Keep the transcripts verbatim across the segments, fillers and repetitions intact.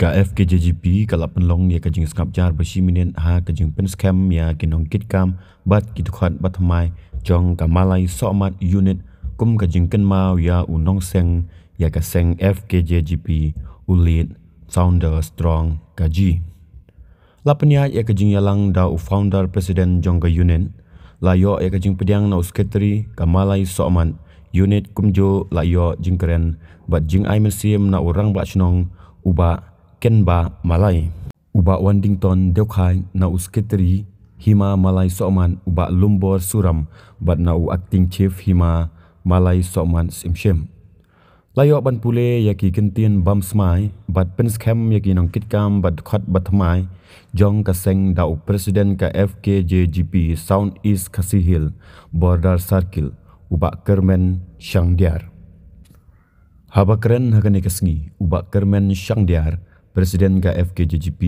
Ka F K J G P ka la pynlong ïa ka jingsngap jar ba shi minit ha ka jingpynskhem ïa ki nongkitkam bad ki dkhot ba thymmai jong ka Malai Sohmat Unit kum ka jingkynmaw ïa u nongseng ïa ka seng F K J G P, u Late Sounder Strong Kaji. La pynïaid ïa ka jingïalang da u founder president jong ka unit. La ïoh ïa ka jingpdiang na u secretary ka Malai Sohmat Unit, kumjuh la ïoh jingkren bad jingai mynsiem na u rangbah shnong u Bah Kenbah Malai, u Bah Wandington Dewkhai, na u secretary Hima Malai Sohmat u Bah Lumbor Suram, bad na u acting chief Hima Malai Sohmat Simshem. La ïoh ban pule ïa ki kyntien bam smai bad pynskhem ïa ki nongkitkam bad dkhot ba thymmai jong ka seng da u president ka F K J G P South East Khasi Hills Border Circle, u Bah Kyrmen Shangdiar. Haba kren ha kane ka sngi, u Bah Kyrmen Shangdiar, president ka F K J G P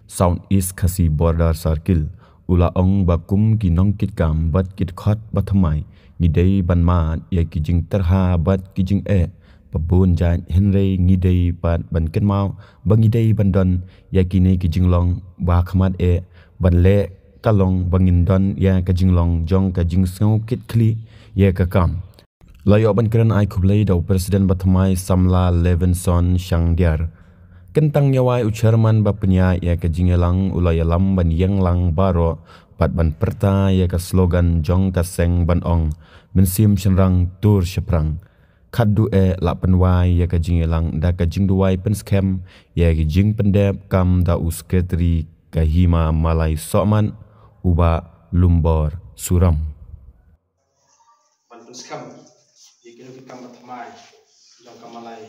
South East Khasi Border Circle, u la ong ba kum ki nongkitkam bad ki dkhot ba thymmai, ngi dei ban mad ïa ki jingtyrha bad ki jingeh ba bun jait, hynrei ngi dei pat ban kynmaw ba ngi dei ban don ïa kine ki jinglong ba khmat eh, ban leh ka long ba ngin don ïa ka jinglong jong ka jingsngew kit khlieh ïa ka kam. La ïoh ban kren ai khublei da u president ba thymmai samla Levinson Shangdiar. Kyntang ïa wai u chairman ba pynïaid ïa ka jingïalang, u la ïalam ban ïeng lang baroh bad ban pyrta ïa ka slogan jong ka seng ban ong, mynsiem shynrang tur shaphrang. Khatduh eh la pynwai ïa ka jingïalang da ka jingduwai pynskhem ïa ka jingpyndep kam da u secretary ka Hima Malai Sohmat, u Bah Lumbor Suram. Ban pynskhem ïa ki nongkitkam ba thymmai jong ka Malai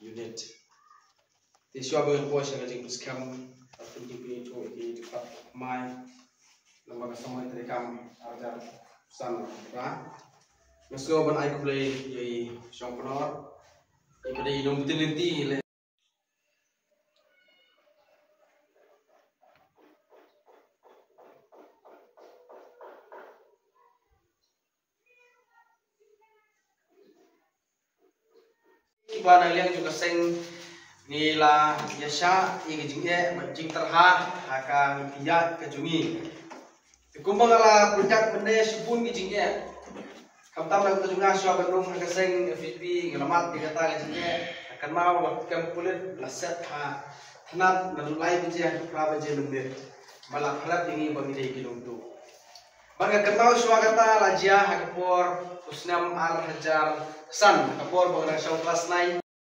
Unit. Te shuwa ba ngan poi sha ka jingpynskhem, nga pynjingpyni ïa ki nongkitkam ba thymmai, namar ka samoi treikam arhajar san. Nga sngew ban ai khublei ïa i shongpynor, i ba dei i nongbtin lynti leh. Kiba na liang jong ka seng, ngi la ïa shah ïa ka jingeh bad jingtyrha ha ka ïaid ka jong ngi. Te kumba nga la pyrkhat mynne, shibun ki jingeh. Khamtam na ka jong nga shuwa ban rung ha ka seng F P P, nga la mad ïa kata ka jingeh. Nga kynmaw la kem pulit, la set ha thnat naduh lai baje haduh phra baje mynmiet. Ba la pyrkhat ïa ngi ba ngi dei ki nongtuh. Bad nga kynmaw shuwa kata la jia ha ka por u snem ar hajar san, ha ka por ba nga dang shong klas nine.